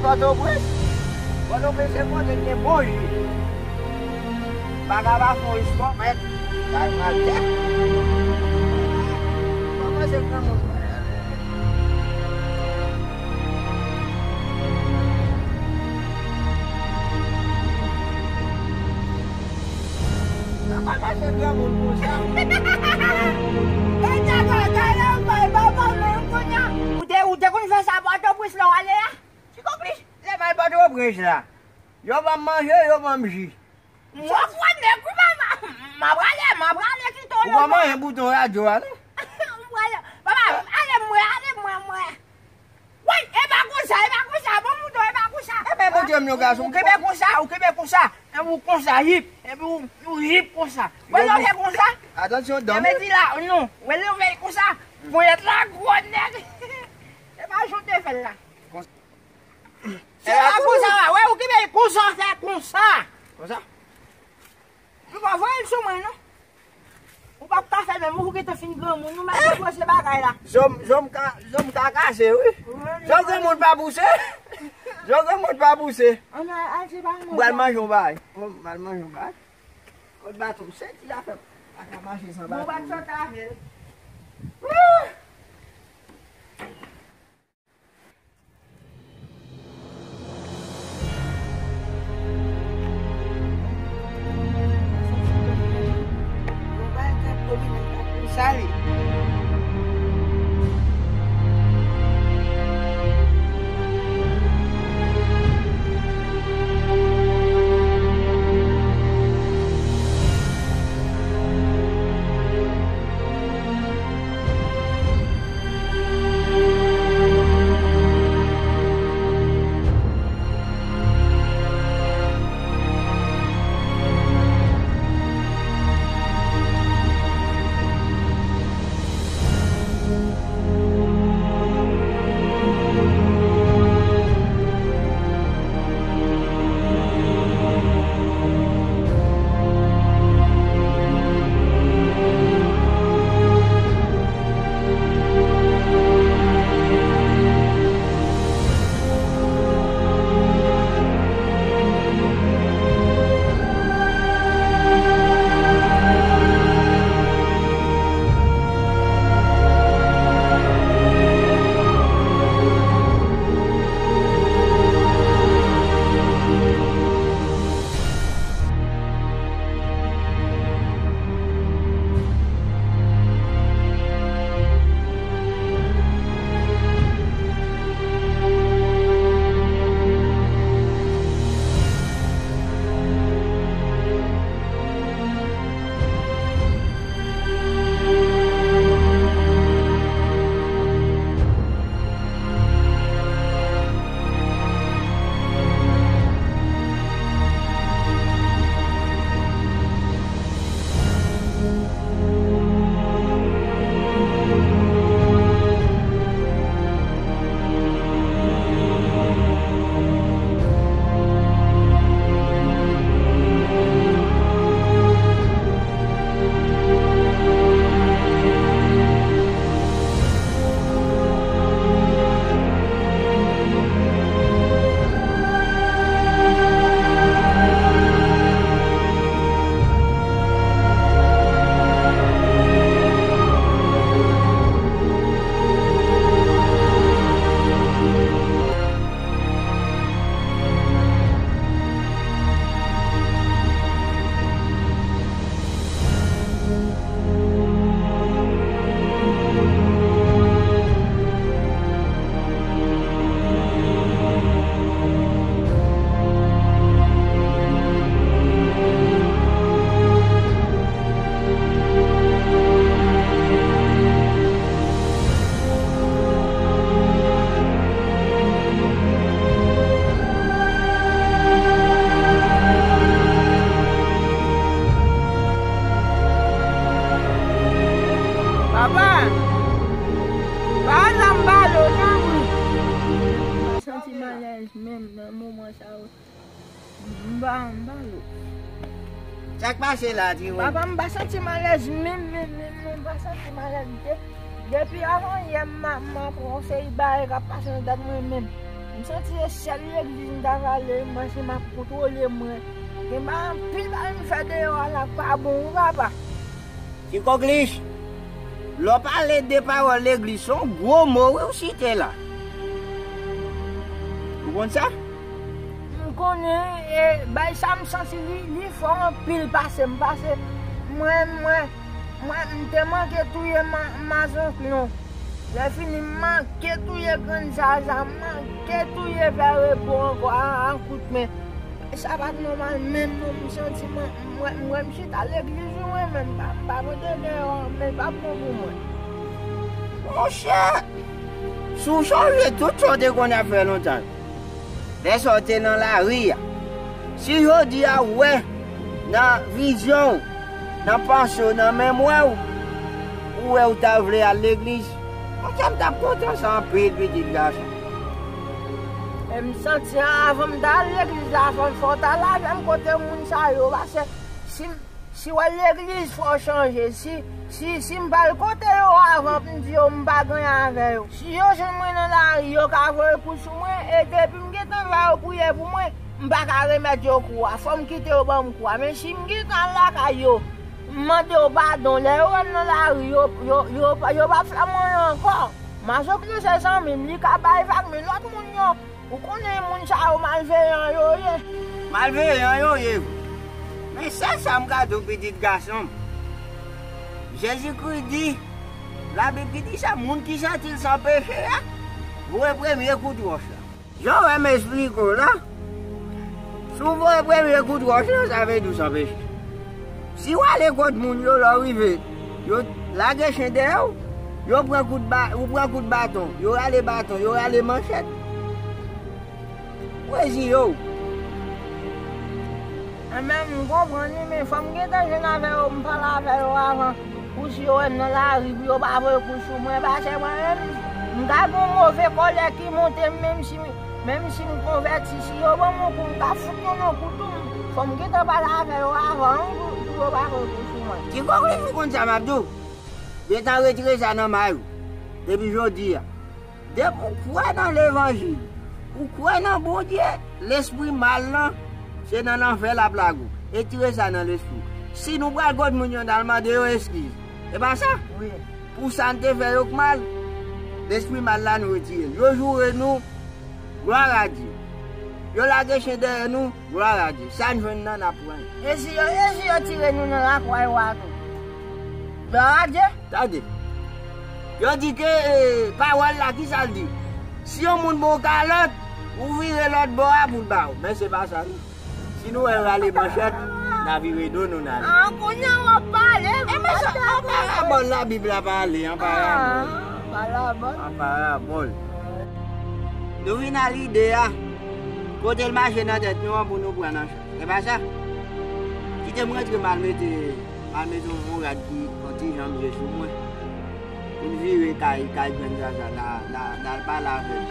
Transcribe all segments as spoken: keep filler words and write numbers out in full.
Pòtoprens, Pòtoprens se kote ki gen bon ji. Bagay pa fon espò, mèt. Bagay pral tèt. Kòman se granmoun mwen? Sa pa ka fè granmoun konsa. E nèg la, gade yon bay papa menm kounye a. Ou te, ou te konn fè sa Pòtoprens lè w ale a? Ti konplis. Lè m al Pòtoprens la, yo ban m manje, yo ban m ji. Mwen kwè nèg wi papa. M a prale, m a prale kite w. Ou pa manje bouton radyo a non? M prale. Papa, ale mwen, ale mwen, mwen. Woy, e pa konsa, e pa konsa, bon mouton, e pa konsa. Ebyen, montre m yon gason. Ou kenbe konsa, ou kenbe konsa. Epi ou konsa, hip. Epi ou, ou hip konsa. Ou leve konsa. Atansyon, dòmi. Epi di la, non. Ou leve konsa. Ponyèt la, gwo nèg. E pa jan w te fè l la. Se pa konsa, wè, ou kenbe konsa, fè konsa. Konsa? Ou pa voye l sou mwen, non? Ou p ap ka fè menm, ou gentan fin granmoun, ou mèt poze bagay la. Zòm, zòm ka, zòm ka kase, wi. Zòm granmoun pa pouse. Zòm granmoun pa pouse. Ann al, al, se pa mwen. M pral manje yon bagay. M pral manje yon bagay. Kot baton, se ti afè. Pa ka mache san baton. Bon, w pa t chante avè l. Papa, pa janm pale w non. M pa santi m alèz menm nan moman sa yo. M pa, m pa lou. Sa k pase la, Tiwon? Papa, m pa santi m alèz menm, menm, menm, menm, m pa santi m alèz. De-, depi avan yè, m, m ap wè yon seri bagay k ap pase nan tèt mwen menm. M santi se sèl legliz m ta prale, m panse m ap kontwole mwen. Gen bagay anpil bagay m fè deyò a la k pa bon wi papa. Ti Koklich, lè w pale de pawòl legliz, se yon gwo mo wi w site la. Ou konn sa? M konnen, e, bay sa m santi li, li fò anpil pase m, pase mwen, mwen, mwen, m te manke touye ma-, mazonk non. Lè fini, m manke touye grann zaza, m manke touye pè repo ankò a, a kout men. Sa pa t nòmal menm non, m santi mwen, mwen, mwen, m chita legliz wi mwen menm, m pa, m pa pote deyò, men l pa bon pou mwen. Monchè, si w sonje tout sa w te konn ap fè lontan, lè sa w te nan lari a, si jodi a w wè nan vizyon w, nan panse w, nan memwa w, ou wè ou ta vle al legliz, monchè, m t ap kontan sa anpil, pitit gason. E m santi avan m ta al legliz la, fò, fò w ta lave m kote moun sa yo, paske si m, si w al legliz, fò w chanje. Si, si, si m pa al kote yo avan pou m di yo m pa gen avè yo. Si yo jwenn mwen nan lari, yo ka voye kou sou mwen, e depi m gentan vle yo priye pou mwen, m pa ka remèt yo kou a. Fò m kite yo ban m kou a. Men si m gentan al lakay yo, m mande yo padon, lè yo wè m nan lari, yo, yo, yo, yo p ap fè m anyen ankò. Mazonk nou se zanmi m, li ka bay vag, men lòt moun yo, ou konnen moun sa yo malveyan yo ye. Malveyan yo ye vre. Men sèl sa m ka di w, pitit gason m, Jezikri di, Labib ki di sa, moun ki santi l san peche a, voye premye kout wòch la. Jan w wè m esplike w la, si w voye premye kout wòch la, sa vle di w san peche. Si w ale kot moun yo, lè w rive, yo lage chen dèyè w, yo pran kout ba-, ou pran kout baton, yo rale baton, yo rale manchèt. Reziye w. Enben, m konprann wi, men fò m gentan jwenn avè yo, m pale avè yo avan. Pou si yo wè m nan lari, pou yo pa voye kou sou mwen, paske mwen menm, m ka gen yon move kòlè ki monte m, menm si, menm si m konvèti, si yo ban m yon kou, m ka fout yo yon kou tou. Fò m gentan pale avè yo avan, wi, pou, pou yo pa voye kou sou mwen. Ti Koklich, ou konn sa m ap di w? Gentan retire sa nan may ou. Depi jodi a. Depi w kwè nan levanjil, ou kwè nan Bondye, lespri mal lan, se nan lanfè l ap lage w. Retire sa nan lespri w. Si nou pral kot moun yo, n al mande yo eskiz. E pa sa? Wi. Pou sa n te fè yo k mal, lespri mal la, nou retire l. Yo joure nou, glwa a Dye. Yo lage chen dèyè nou, glwa a Dye. Sa n jwenn nan, n ap pran l. E si yo, e si yo tire nou nan lakwa yo a tou? Glwa a Dye. Tande. Yo di ke, e, pawòl la, ki sa l di? Si yon moun ba w kalòt, ou vire lòt bò a pou l ba w. Men se pa sa, non. Si nou wè yo rale manchèt, n a vire do nou, n ale. Ah, kounye a w ap pale. E men sa, an parabòl Labib la pale, an parabòl. Ah, parabòl. An parabòl. Nou vin a lide a, kote l mache nan tèt nou an pou nou pran nan chan. E pa sa? Kite m rantre m al mete, m al mete yon, yon rad ki yon ti jan mye sou mwen. Pou n vire kay, kay grann zaza, n a, n a, n al pale avè l.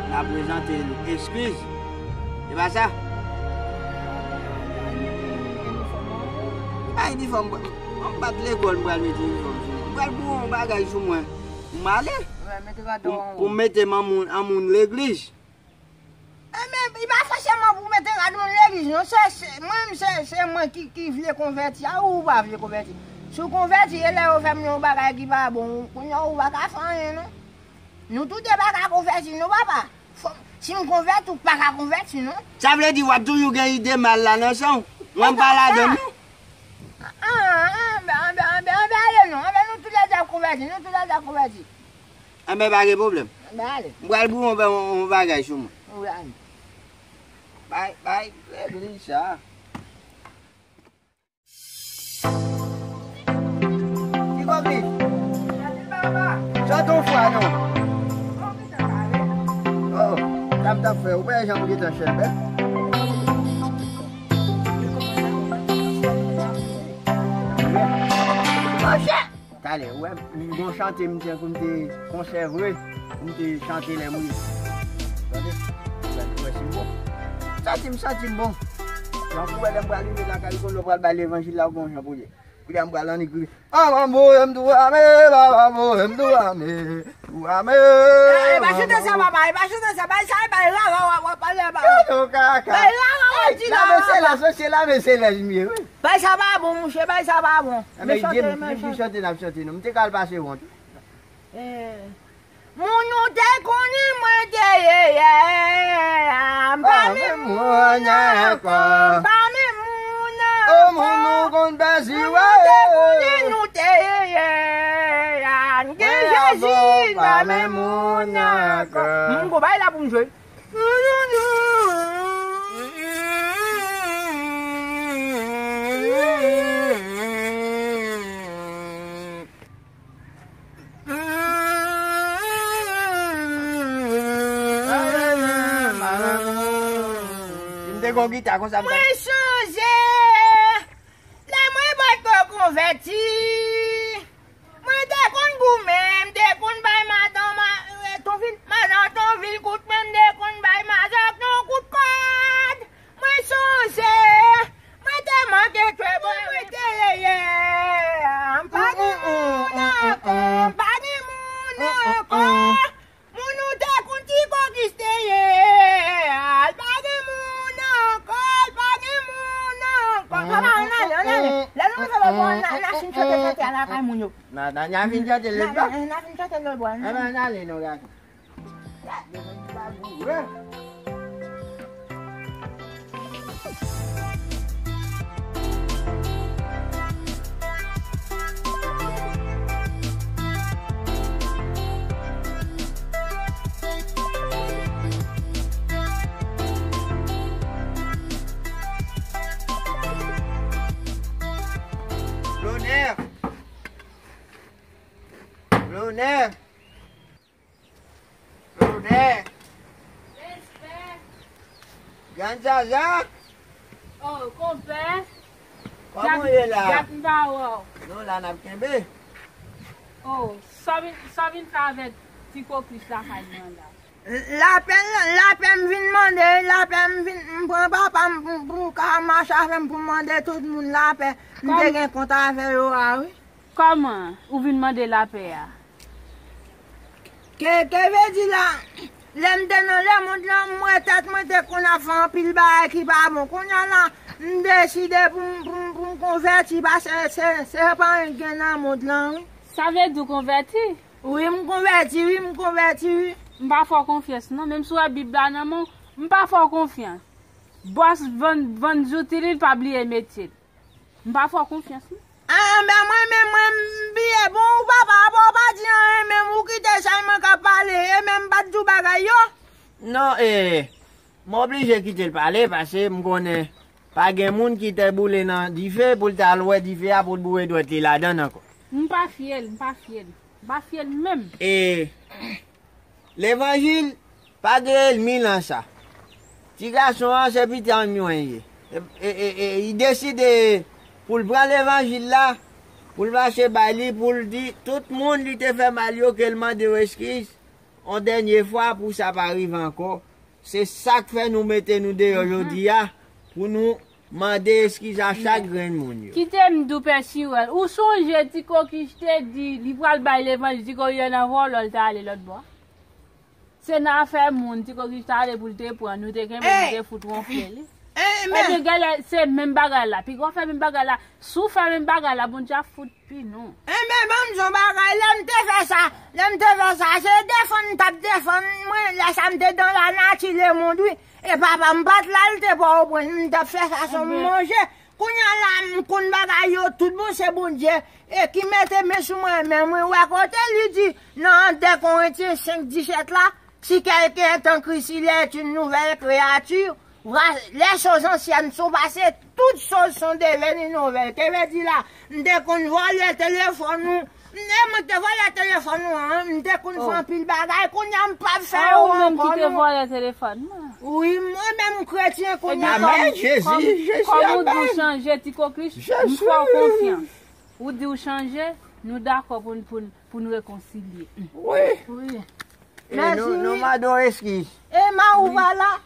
N a prezante l eskiz. E pa sa? E pa inifòm, m, m bat lekòl, m pral mete inifòm sou mwen. M pral boure yon bagay sou mwen. M ale. Pou, pou m mete m an moun, an moun legliz. Enben, li pa fòseman pou mete rad moun legliz, non. Se, se, mwen menm, se, se mwen ki, ki vle konvèti a, ou pa vle konvèti. Si w konvèti, e lè yo fè m yon bagay ki pa bon, kounye a ou pa ka fè anyen, non. Nou tout de pa ka konvèti, non, papa. Fò, si m konvèti, ou pa ka konvèti, non. Sa vle di w ap toujou gen ide mal la nan san w. Mwen m pa ladan l, non. Ah, ah, anben, anben, anben, anben, ale, non. Anben, nou tout lè de ap konvèti, nou tout lè de ap konvèti. Enben, pa gen pwoblèm. Anben, ale. M pral boure yon, yon, yon bagay sou mwen. Wi, ale. Bay, bay legliz sa. Ti Koklich. Sòt yon fwa non. Oh, sa m t ap fè, ou pa wè jan m gentan chèbè. Monchè! Talè, ou wè, m gon chante m te, pou m te konsève, pou m te chante lè m rive. Tande, ou wè, ou wè si m bon. Santi m, santi m bon. Jan pou wè lè m pral rive lakay ou, konnen ou pral bay levanjil la, ou gon jan pou ye. Kounye a m pral annik ri. Manman voye m tou ame, papa voye m tou ame. Tou ame. E pa chante sa, papa, e pa chante sa, bay sa, bay rara w ap pale ba. Yo kaka. Bay rara w ap di la. Lave selès, mesye, lave selès m ye, wi. Bay sa pa bon, mouche, bay sa pa bon. Men chante, men chante. Chante n ap chante, non. M te ka al pase wont. Eh. Moun ou te konnen mwen te ye yè a, m pa menm moun ankò. M pa menm moun ankò. O moun ou konn pèsi wè. Moun ou te konnen nou te ye yè a, n gen Jezi, m pa menm moun ankò. M gon bay la pou m jwe. Si m te gen yon gita konsa, m t ap... Mwen sonje lè mwen potko konvèti. Mwen te konn goumen, m te konn bay madan ma-, eh, Tonvil, madan Tonvil kout men, m te konn bay mazòk yon kout kòd. Mwen sonje, mwen te manke twe bò, mwen te ye yè. M pa gen moun ankò, m pa gen moun ankò. Moun ou te konn ti kokis te ye. L pa gen moun ankò, l pa gen moun ankò. Papa, ann ale, ann ale. Lè nou rive lòtbò a, n a, n a fin chante chante a lakay moun yo. N a, n a, n a fin chante lòtbò. N a, n a fin chante lòtbò a. Ann ale, non, gason. Lonè! Lonè! Lonè! Respè! Grann Zaza! Oh, konpè! Kòman w ye la? Dat m pa wè w. Nou la n ap kenbe. Oh, sa w vin, sa w vin fè avèk ti kokis lakay mwen la? Lapè, lapè m vin mande, lapè m vin, m pran papa m pou, pou ka mache avè m pou m mande tout moun lapè. M te gen kont avè yo a, wi. Kòman ou vin mande lapè a? Ke, ke vle di la, lè m te nan lemond lan, m wè tèt mwen te konn ap fè anpil bagay ki pa bon. Kounye a la, m deside pou m, pou m, pou m konvèti, paske se, se pa anyen k gen nan mond lan, wi. Sa vle di w konvèti? Wi, m konvèti, wi, m konvèti, wi. M pa fè w konfyans, non. Menm si w wè Bib la nan men w, m pa fè w konfyans. Bòs vann, vann zouti li, l pa bliye metye l. M pa fè w konfyans, non. Anben, mwen menm, mwen, m bliye. Bon, ou papa, apa w pa di anyen menm, ou kite sèl mwen k ap pale, e menm m pa t di w bagay yo? Non, e, m oblije kite l pale, paske m konnen pa gen moun ki te boule nan dife pou l t al wè dife a pou l boure dwèt li ladan l ankò. M pa fye l, m pa fye l. M pa fye l menm. E, Levanjil pa gen ènmi nan sa. Ti gason an se pitit an mwen ye. E, e, e, e, li deside pou l pran levanjil la, pou l mache bay li, pou l di tout moun li te fè mal yo ke l mande yo eskiz yon dènye fwa pou sa pa rive ankò. Se sa k fè nou mete nou deyò jodi a, pou nou mande eskiz a chak grenn moun yo. Kite m di w, Pè Siwèl, ou sonje ti kokis te di li pral bay levanjil, ti kokis nan vòlò, l t ale lòtbò. Se nan afè moun, ti kokis t ale pou l te pran, nou te kenbe, nou te fout wonfle li. Ebyen, genlè se menm bagay la. Piga w fè menm bagay la. Si w fè menm bagay la, Bondye ap fout pini w. Enben, ban m di w yon bagay, lè m te fè sa, lè m te fè sa, se defann m t ap defann mwen, lè sa m te nan lanati, lemond, wi. E papa m pa t la, l te Pòtoprens, m t ap fè sa san m manje. Kounye a la, m konn bagay yo tout bon, se Bondye e ki mete men sou mwen, men mwen wè kote li di nan de Korentyen senk disèt la, si quelqu'un est en Christ, il est une nouvelle créature. Voilà, les choses anciennes sont passées, toutes choses sont devenues nouvelles. Ke vle di la, m te konn vòlè telefòn ou, e mwen te vòlè telefòn ou an, m te konn fè anpil bagay, kounye a m p ap fè yo ankò non. Ou menm ki te vòlè telefòn mwen? Wi, mwen menm kretyen kounye a. Ebyen, kòm, kòm, kòm ou di w chanje, ti kokis, m fè w konfyans. Ou di w chanje, nou dakò pou n, pou n, pou n rekonsilye. Wi. Wi. E nou, nou mande w eskiz. E ma ou pa la?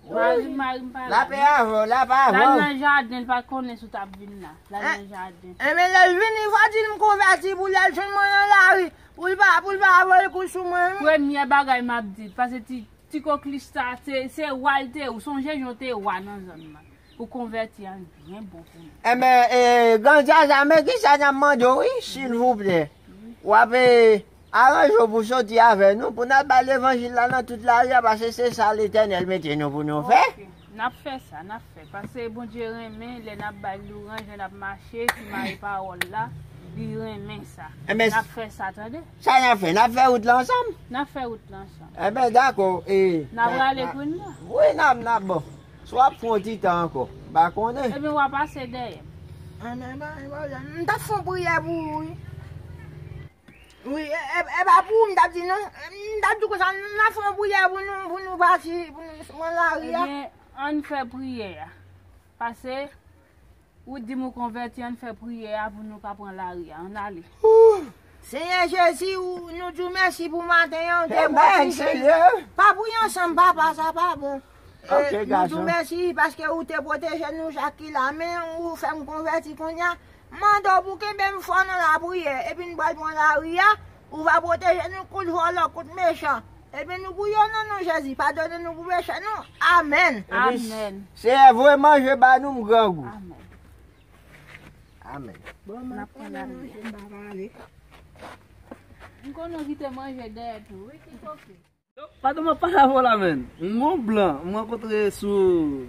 Mari, mari m pa la. L ap avè w, l ap avè w. L al nan jaden, l pa konnen si w t ap vin la. L al nan jaden. Enben, lè l vini, fò di l m konvèti pou l al jwenn mwen nan lari. Pou l pa, pou l pa voye kou sou mwen, wi. Premyè bagay m ap di l, paske ti, ti koklis sa, se, se wa l te ye, w sonje jan w te ye wa nan zòn nan. Ou konvèti an byen bon pou nou. Enben, e, Gran Zaza, men kisa n ap mande w, wi, silvouplè. W ap, e, aranje w pou soti avè nou, pou n al bay levanjil la nan tout lari a, paske se sa Letènèl mete nou pou nou fè. Ok, n ap fè sa, n ap fè. Paske Bondye renmen lè n ap bay louranj, lè n ap mache, simaye pawòl la, li renmen sa. Enben, n ap fè sa, tande? Sa n ap fè? N ap fè wout la ansanm? N ap fè wout la ansanm. Enben, dakò. E, n ap rale kounye a? Wi, n ap, n ap, bon. Si w ap pran yon ti tan ankò, m pa konnen. Ebyen, w a pase dèyè m. Ann, ann, ann, ann, m t ap fè yon priyè pou ou, wi. Wi, e, e, e pa pou ou m t ap di non. M t ap di konsa, n ap fè yon priyè pou nou, pou nou pati, pou nou pran lari a. Ebyen, ann fè priyè a. Pase, ou di m ou konvèti, ann fè priyè a pou nou ka pran lari a. Ann ale. Senyè Jezi, ou, nou di w mèsi pou maten an, ou te pwoteje nou. Pa priye ansanm, papa, sa pa bon. E, nou di w mèsi paske ou te pwoteje nou, sa ki la, men ou fè m konvèti kounye a. M mande w pou kenbe m fò nan lapriyè, epi n pral pran lari a, ou va pwoteje nou kont vòlò, kont mechan. Epi nou priye w nan non Jezi, padone nou pou peche nou. Amèn. Amèn. Seyè, voye manje ba nou, m grangou. Amèn. Amèn. Bon, m ap pran lari a. M konnen w kite manje dèyè tou, wi, ki koke. Yo, pa de mwen pale avè w la, menn. M gon blan, m rankontre sou,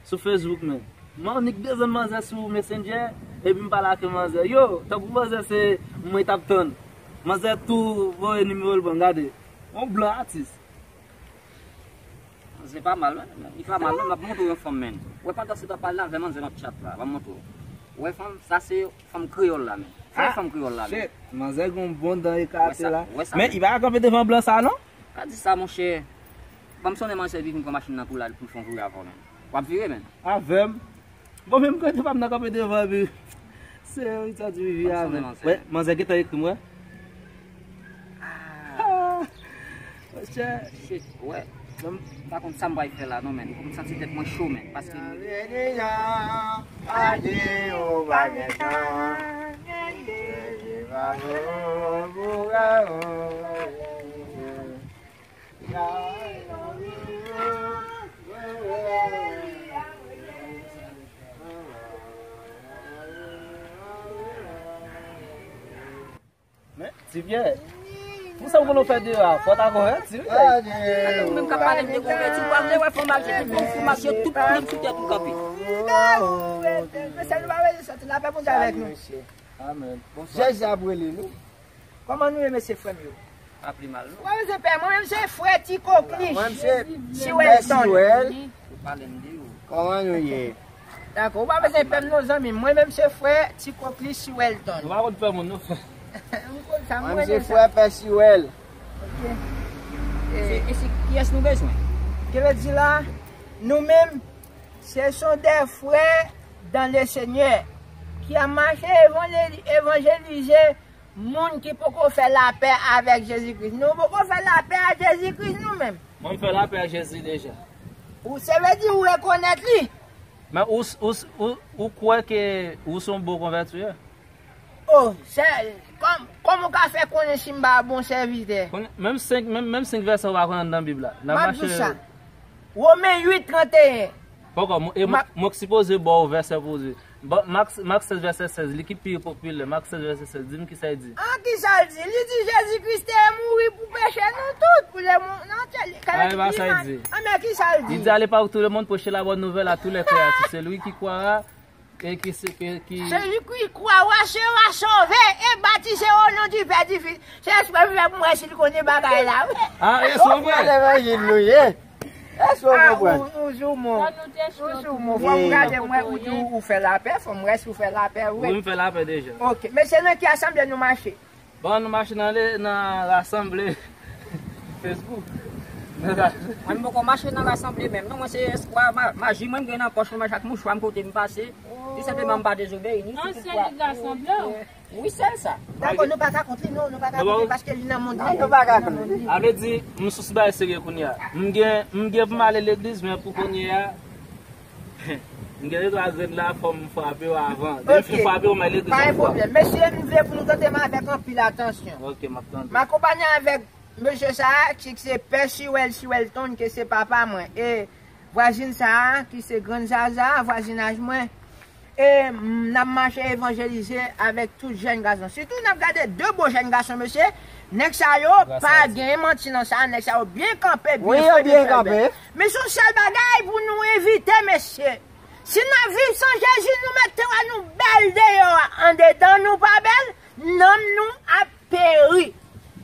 sou Facebook, menn. M annik bezwen manzè sou Messenger, epi m pale ak manzè. Yo, tankou manzè se mwen t ap tann. Manzè tou voye nimewo l ban m, gade. Yon blan atis. Manzè pa mal, menn. Li pa mal, menn. M ap montre w yon fanm, menn. Ou wè pandan se tan pale la avè manzè nan chat la. M ap montre w. Ou wè fanm, sa se fanm kreyòl la, menn. Sa se fanm kreyòl la, menn. Shit. Manzè gon bon dan ekate la. Ou wè sa, menn. Men li pa ka kanpe devan blan sa, non? Pa di sa, monchè. Ban m sonnen manzè epi vin pran machin nan pou l al, pou l fè yon vire avè w, menn. W ap vire, menn. Avè m? Bon, menm kote pa m nan kanpe devan, epi se yon ti vivi avè m. Wè, manzè gentan ekri m, wè. Ah. Monchè. Shit, wè. Bon, m pa konn sa m pral fè la, non, menn. M santi tèt mwen cho, menn, paske Men, Ti Pyè, pou sa w konnen w fè deyò a, fò w ta konvèti, wi. Ou menm k ap pale m de konvèti, ou pa vle wè fòm ak je, tout fòm ak je, tout pwoblèm sou tèt ou kanpe. Mesye, nou pa bezwen soti, lapè Bondye avèk nou. Amèn. Jezi ap rele nou. Kòman nou ye, mesye frè m yo? Pa pi mal, non. Ou pa bezwen pè, mwen menm se frè Ti Kokli. Mwen menm se Frè Siwèl. Ou pale m de ou. Kòman nou ye? Dakò, ou pa bezwen pè m non, zanmi m. Mwen menm se frè Ti Kokli Siwèlton. Nou pa konn pè moun, non, frè. M konn sa, m renmen sa. Mwen menm se frè Pè Siwèl. Ok. E, e se kiyès nou bezwen? Ki vle di la, nou menm, ce sont des frères dans le Seigneur qui a marché évangéli-, évangéliser moun ki poko fè lapè avèk Jezi Kris. Nou poko fè lapè ak Jezi Kris nou menm. Mwen, m fè lapè ak Jezi deja. Ou, se vle di ou rekonèt li. Men ou, ou, ou, ou kwè ke ou se yon bon konvèti, wi? Oh, sè, kòm, kòman ou ka fè konnen si m pa bon sèvitè? Konnen, menm senk, menm, menm senk vèsè ou pa konn anndan Bib la. N ap mache. M ap di w sa. Women uit trannteyen. Poko, mwen, e mwen, mwen k sipoze ba w vèsè pou w di. Bon, Mak, Mak sèz vèsè sèz, li ki pi popilè, Mak sèz vèsè sèz, di m kisa l di. Ah, kisa l di? Li di Jezi Kris te mouri pou peche nou tout, pou lemonn antye. Ah, e pa sa l di. Ah, men kisa l di? Il dit, allez par tout le monde, prêchez la bonne nouvelle à tous les créatures. Celui qui croira et qui se, qui, qui... Celui qui croira sera sauvé et baptisé au nom du Père, du Fils. Se espre m fè pou m wè si l konnen bagay la, wi. Ah, e sou vre? Levanjil nou ye. Èske w konprann? Ah, ou, ou sou mo. Ou sou mo. Fò m gade mwen, ou di ou fè lapè, fò m wè si w fè lapè, wi. Wi, m fè lapè deja. Ok. Mesye, nan ki asanble nou mache? Bon, nou mache nan le, nan rasanble Facebook. Mwen, m poko mache nan rasanble menm. Non, mwen se espwa, ma-, maji mwen, m gen nan pòch mwen, mache ak mouchwa m kote m pase. Senpleman, m pa dezobeyi ni. Ansyen li gason blan. Wi, sèl sa. Dakò, nou pa ka kont li, non, nou pa ka kont li, paske li nan mond li. Nou pa ka kont li. A vle di, m sou bagay serye kounye a. M gen, m gen pou m ale legliz, men pou kounye a, m gen de twa grenn la, fò m frape yo avan. Depi m fin frape yo, m al legliz yon fwa. Pa gen pwoblèm. Mesye, m vle pou nou tande m avèk anpil atansyon. Ok, m ap tande. M akonpanye avèk mesye sa a, ki se Pè Siwèl Siwèlton, ki se papa mwen. E vwazin sa a, ki se Grann Zaza, vwazinaj mwen. E, mm, n ap mache evanjelize avèk tout jèn gason. Sitou n ap gade de bo jèn gason, mesye. Nèg sa yo pa gen manti nan sa, nèg sa yo byen kanpe, byen fè, byen fè. Men se yon sèl bagay pou nou evite, mesye. Si n ap viv san Jezi, nou mete tèt nou bèl deyò a, andedan nou pa bèl, nanm nou ap peri.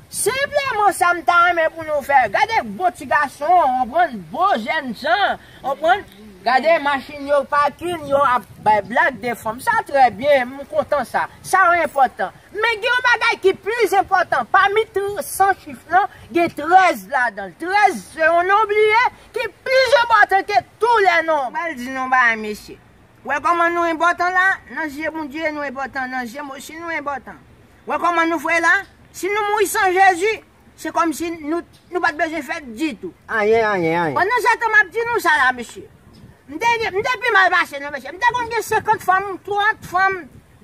Senpleman sa m ta renmen pou nou fè. Gade bo ti gason, konprann, bo jèn jan, konprann. Gade machin yo pakin, yo ap bay blag de fanm. Sa trè byen, m kontan sa. Sa enpòtan. Men gen yon bagay ki plis enpòtan. Pami tr-, san chif lan, gen trèz ladan l. Trèz se yon nonm li ye ki plis enpòtan ke tou lè nonm. Mwen di nou bagay, mesye. Wè kòman nou enpòtan la? Nan zye Bondye, nou enpòtan. Nan zye m osi, nou enpòtan. Wè kòman nou frè la? Si nou mouri san Jezi, se kòmsi nou, nou pa t bezwen fèt ditou. Anyen, anyen, anyen. Pandan se tan, m ap di nou sa la, mesye. M te, m te pi mal pase, non, mesye. M te konn gen senkant fanm, trant fanm,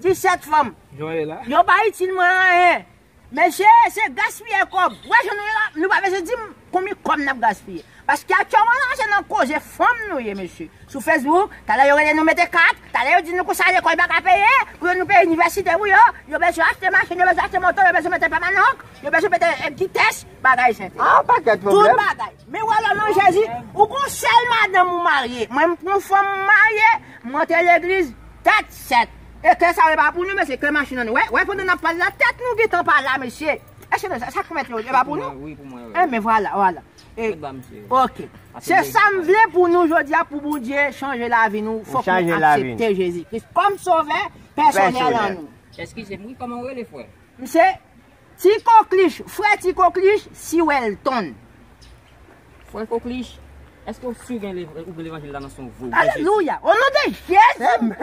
disèt fanm. Jan w ye la? Yo pa itil mwen anyen. Mesye, se gaspiye kòb. Wè, jan nou ye la, nou pa bezwen di m konbyen kòb n ap gaspiye. Paske aktyèlman la, se nan koze fanm nou ye, mesye. Sou Facebook, talè yo rele nou mete kat, talè yo di nou konsa lekòl pa ka peye, pou yo nou peye inivèsite pou yo, yo bezwen achte machin, yo bezwen achte moto, yo bezwen mete pèmanok, yo bezwen mete, eh, vitès, bagay senp. Ah, pakèt pwoblèm. Tout bagay. Men wè lè nan Jezi, ou gon sèl madanm ou marye. Mwen, m gon fanm m marye, m rantre legliz, tèt sèt. E kè sa yo pa pou nou, mesye, kè machin an nou. Wè, wè, pandan n ap pale la, tèt nou gentan pa la, mesye. Èske nou, sa, sa k mèt yo, e pa pou nou? Wi, pou mwen, wi. Eh, men vwala, vwala. E, ok. Se sa m vle pou nou jodi a, pou Bondye chanje lavi nou, fòk nou aksepte Jezi Kris kòm sovè pèsonèl an nou. Eskize m, wi, kòman w rele, frè? M se Ti Koklich, frè Ti Koklich, Siwèlton. Frè Koklich, èske w si w gen lev-, ouvri levanjil la nan son vo? Alelouya! O non de Jezi! Amen!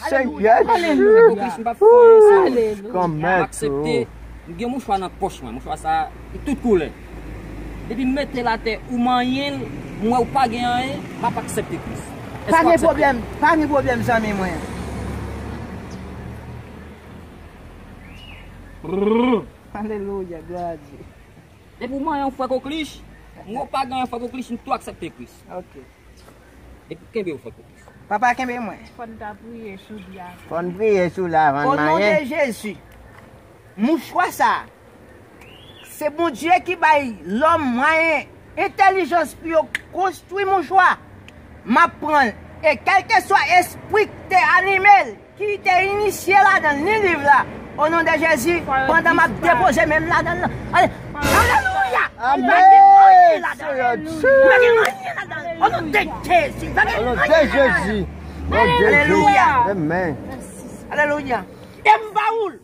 Senyè Jezi! Frè Koklich, m p ap fè anyen san ou. Alelouya! M aksepte. M gen mouchwa nan pòch mwen. Mouchwa sa, li tout koulè. Depi m mete l atè, ou manyen l, m wè ou pa gen anyen, m ap aksepte Kris. Pa gen pwoblèm, pa gen pwoblèm, zanmi mwen. Alelouya, glwa a Dye. Depi w manyen yon frè Koklich, m wè w pa gen yon frè Koklich, m tou aksepte Kris. Ok. Depi kenbe yon frè Koklich. Papa kenbe mwen. Fò n ta priye sou li avan. Fò n priye sou li avan n manyen. O non de Jezi, mouchwa sa, se Bondye ki bay lòm mwayen, entèlijans pou yo konstwi mouchwa. M ap pran l. E kèlkeswa espri k te anime l, ki te inisye ladan l, li liv la. O non de Jezi, pandan m ap depoze men m ladan l. Ale-, alelouya! Amen! Pa gen anyen ladan l. Pa gen anyen ladan l. O non de Jezi, pa gen anyen ladan l. O non de Jezi. Alelouya! Amen! Alelouya! E m pa ou l.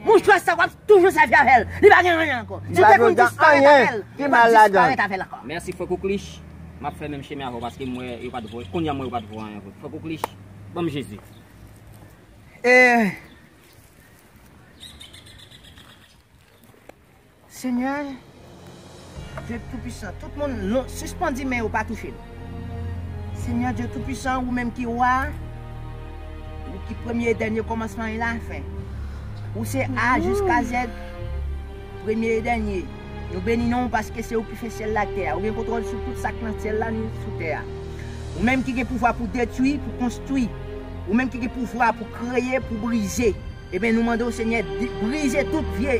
Mouchwa sa w ap toujou sèvi avè l. Li pa gen anyen ankò. Si w te konn disparèt avè l, ou p ap disparèt avè l ankò. Mèsi, frè Koklich. M ap fè menm chemen avè w paske m wè yo pa t voye. Kounye a m wè yo pa t voye anyen vre. Frè Koklich, ban m Jezi. E, Senyè, Dye Toupisan, tout moun, lon-, sispann di men yo pa touche m. Senyè Dye Toupisan, ou menm ki wa, ou ki premye e dènye, kòmansman e lafen. Ou se A jiska Z, premye e dènye. Nou beni non w paske se ou ki fè syèl la ak tè a. Ou gen kontwòl sou tout sa k nan syèl la, ni sou tè a. Ou menm ki gen pouvwa pou detwi, pou konstwi. Ou menm ki gen pouvwa pou kreye, pou brize. Ebyen, nou mande w, Senyè, di-, brize tout vye,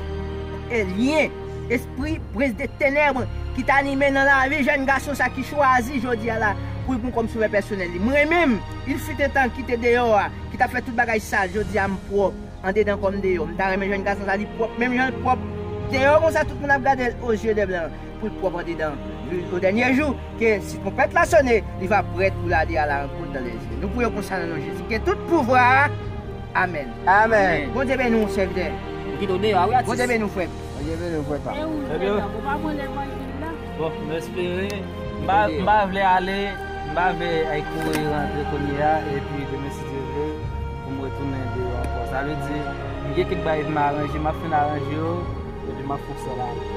e, lyen, espri, prens de tenèb ki t anime nan lavi jèn gason sa ki chwazi jodi a la pou l pran kòm sovè pèsonèl li. Mwen menm, il fut un temps ki te deyò a, ki t ap fè tout bagay sal, jodi a m pwòp, andedan kòm deyò. M ta renmen jèn gason sa li pwòp, menm jan l pwòp deyò konsa, tout moun ap gade l aux yeux des blancs, pou l pwòp andedan. Au dernier jour, que si twonpèt la sone, li va prèt pou l ale à la rencontre dans les cieux. Nou priye konsa nan non Jezi, ki gen tout pouvwa a. Amèn. Amèn. Bondye beni w, sèvitè. Ou kite w deyò a, wi, atis. Bondye beni w, frè m. Bondye beni w, frè pa m. E ou, frè pa m, ou pa pran levanjil la? Bon, m espere. M pa, m pa vle ale, m pa vle al kouri rantre kounye a, epi demen, si Dye vle, pou m Sa vle di, m gen kèk bagay pou m aranje, m ap fin aranje yo, epi m ap fè w sèl ale.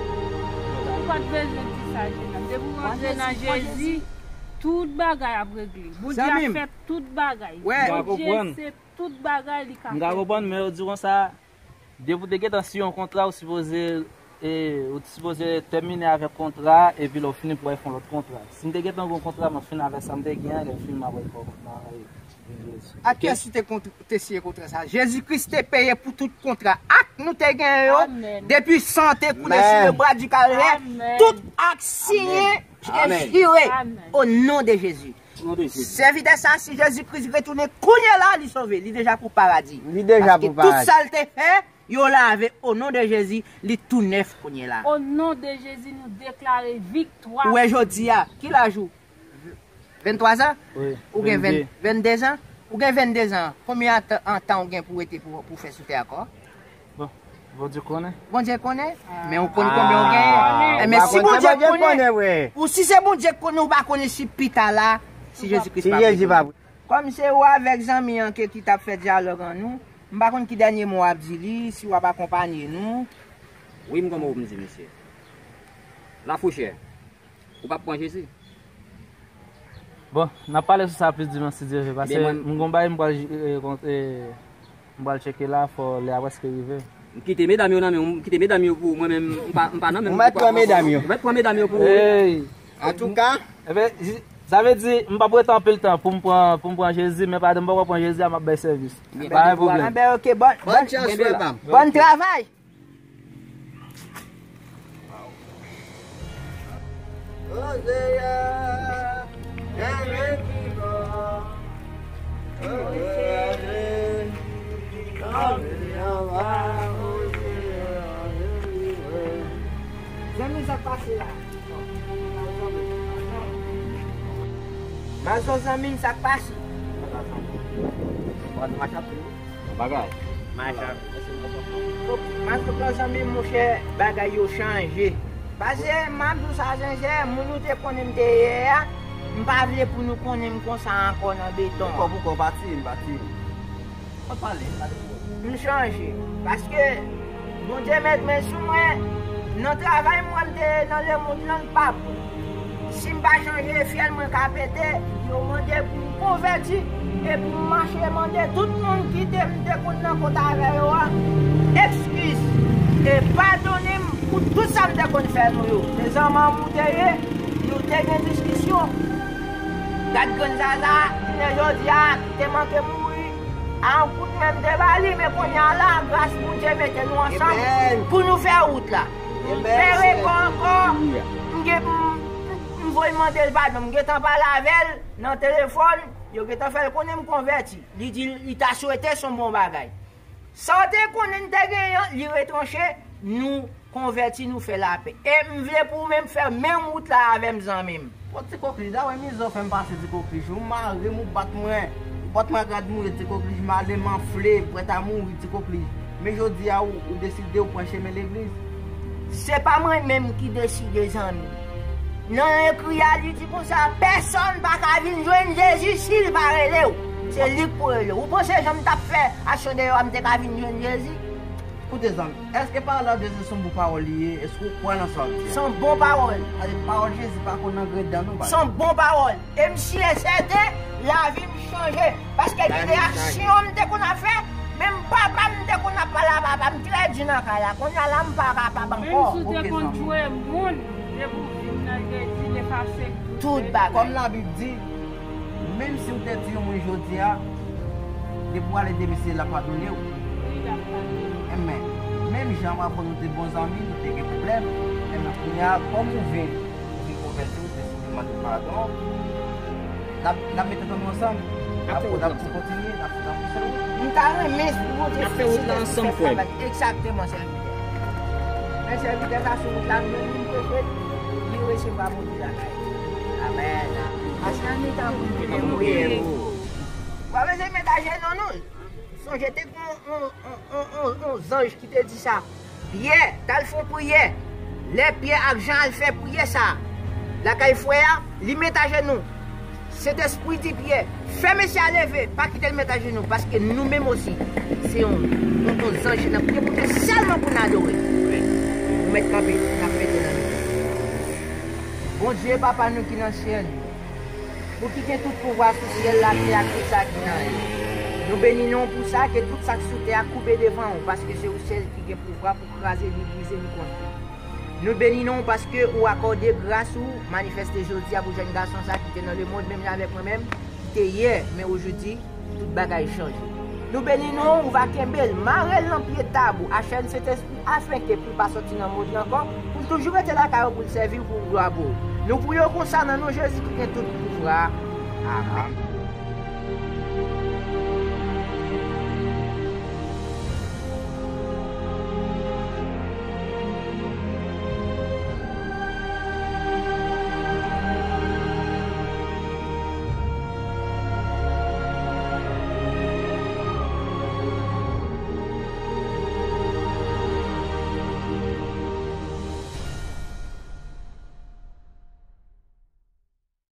Ou pa t bezwen di sa, jenòm. Depi w rantre nan Jezi, tout bagay ap regle. Bondye ap fè tout bagay. Bondye se tout bagay, li ka fè. M ka konprann, men yo di konsa, depi w te gentan siyen yon kontra, ou sipoze, e, ou sipoze tèmine avèk kontra, epi lè w fini pou w al fè yon lòt kontra. Si m te gentan gen yon kontra, m ap fin avèk sa m te gen an, lè m fini m ap al fè yon kontra. Ak kiyès ou te kont-, te siyen kontra sa? Jezi Kris te peye pou tout kontra. Ak nou te genyen yo, depi san te koule sou le bwa di Kalvè, tout ak siyen e jire o non de Jezi. Sèvitè sa, si Jezi Kris retounen kounye la, li sove, li deja pou paradi. Li deja pou paradi. Paske tout sa l te fè, yo lave o non de Jezi, li tou nèf kounye la. O non de Jezi, nou deklare viktwa. Ou wè jodi a, ki laj ou? Venntwa zan? Wi. Ou gen venn, vennde zan? Ou gen vennde zan. Konbyen an tan, an tan ou gen pou rete pou, pou fè sou tè ankò? Bon, Bondye konnen. Bondye konnen? Men ou konn konbyen ou genyen? Enben, si Bondye konnen, ou si se Bondye k konnen, ou pa konnen si pita la, si Jezi Kris pa vle. Kòm se ou avèk zanmi an ke ki t ap fè dyalòg an nou, m pa konn ki dènye mo w ap di li, si w ap akonpanye nou. Wi, m gon mo pou m di misye. Lafouchè. Ou p ap pran Jezi? Bon, n ap pale sou sa plis dimanch si Dye vle, paske m gon bagay m pral, e, kont-, e, m pral tcheke la, fò lè a prèske rive. M kite medam yo nan men w, m kite medam yo pou ou, mwen menm, m pa, m pa nan men m. Ou mèt pran medam yo. Ou mèt pran medam yo pou ou. Antouka. Enben, sa vle di, m p ap rete anpil tan pou m pran, pou m pran Jezi, men pandan m poko pran Jezi a, m ap bay sèvis. Pa gen pwoblèm. Enben, ok, bòn, bòn, bòn travay. Zanmi, sa k pase la? Mazo zanmi m, sa k pase? Bagay. Mazo zanmi m, monchè, bagay yo chanje. Paske m ap di w sa sensè, moun ou te konnen m te ye a, m pa vle pou nou konnen m konsa ankò nan beton an. Poukò, poukò, pati, m pati. Mwen pale, m pale pou ou. M chanje. Paske Bondye met men sou mwen. Nan travay mwen m te ye nan lemonn lan, l pa bon. Si m pa chanje, fyèl mwen ka pete. Yo mande pou m konvèti. E pou m mache mande tout moun ki te m te konn nan kont avè yo a ekskiz. E padone m pou tout sa m te konn fè nou yo. Se zanmanm ou te ye, nou te gen diskisyon. Gad grenn zaza, jounen jodi a, ki te manke mouri. A yon kout men m te ba li, men kounye a la, gras Bondye mete nou ansanm pou nou fè wout la. M fè rekò ankò, m gen, m, m, m voye mande l padon, m gentan pale avè l nan telefòn, yo gentan fè l konnen m konvèti. Li di li ta swete se yon bon bagay. Sa w te konnen n te genyen an, li retranche, nou konvèti, nou fè lapè. E m vle pou ou menm fè menm wout la avè m, zanmi m. Bon, Ti Kokrij, dawè mizè w fè m pase, Ti Kokrij. Ou mare m, ou bat mwen. Ou bat mwen ak rad mouri, Ti Kokrij. M ale, m anfle, prèt a mouri, Ti Kokrij. Men jodi a, ou, ou deside ou pran chemen legliz. Se pa mwen menm ki deside, zanmi. Nan ekri a, li di konsa, pèsonn pa ka vin jwenn Jezi si l pa rele w. Se li k pou rele w. Ou panse jan m t ap fè aksyon deyò a, m te ka vin jwenn Jezi? Koute, zanmi, èske pawòl a Bondye se yon bon pawòl li ye? Èske ou kwè nan sa w ap di a? Se yon bon pawòl. Pawòl Jezi pa konn nan grenn dan nou, baz. Se yon bon pawòl. E m si e sèten, lavi m chanje. Paske gen de aksyon m te konn ap fè, menm papa m te konn ap pale a papa m trè di nan kay la. Kounye a la, m pa kapab ankò. Menm si w te konn tchwe moun, depi w vin nan legliz, efase tout bagay. Kòm Labib di, menm si w te di yon moun jodi a, depi w ale demen, se l ap padone w. Wi, l ap padone w. Enben, menm jan w aprann nou te bon zanmi, nou te gen pwoblèm. Enben, kounye a, kòm ou vin, ou vin konvèti, ou deside mande padon, n ap, n ap met tèt nou ansanm. N ap, n ap kontinye, n ap, n ap fè wout. M ta renmen pou Bondye fè wout la ansanm, frè m. Egzakteman, sèvitè. Men sèvitè sa sou wout la, m jwenn moun preche, li resevwa Bondye lakay li. Amèn. Pase nan mitan moun ki te mouri. Ou pa bezwen met ajenou, non. Sonje te gen yon, yon, yon, yon, yon, yon zanj ki te di sa. Pyè t al fè yon priyè. Lè Pyè ak Jan al fè priyè sa a lakay frè a, li met ajenou. Sentespri di Pyè, fè mesye a leve, pa kite l met ajenou, paske nou menm osi, se yon, yon, yon zanj nan pye pou te sèlman pou n adore. Ou mèt kanpe, n ap mete nan men. Bondye, Papa nou ki nan syèl, ou ki gen tout pouvwa sou syèl, latè ak tout sa ki nan yo. Nou beni non pou sa, ke tout sa k sou tè a koube devan ou, paske se ou sèl ki gen pouvwa pou kraze li, brize li, konstwi. Nou beni non paske ou akòde gras ou manifeste jodi a pou jèn gason sa ki te nan lemonn, menm jan avèk mwen menm, ki te yè, men ojodi, tout bagay chanje. Nou beni non, ou va kenbe l, mare l nan pye tab ou, achèn Sentespri, afenke pou l pa sòti nan mond lan ankò, pou l toujou rete lakay ou pou l sèvi w pou glwa pou ou. Nou priye w konsa nan non Jezi ki gen tout pouvwa. Amen.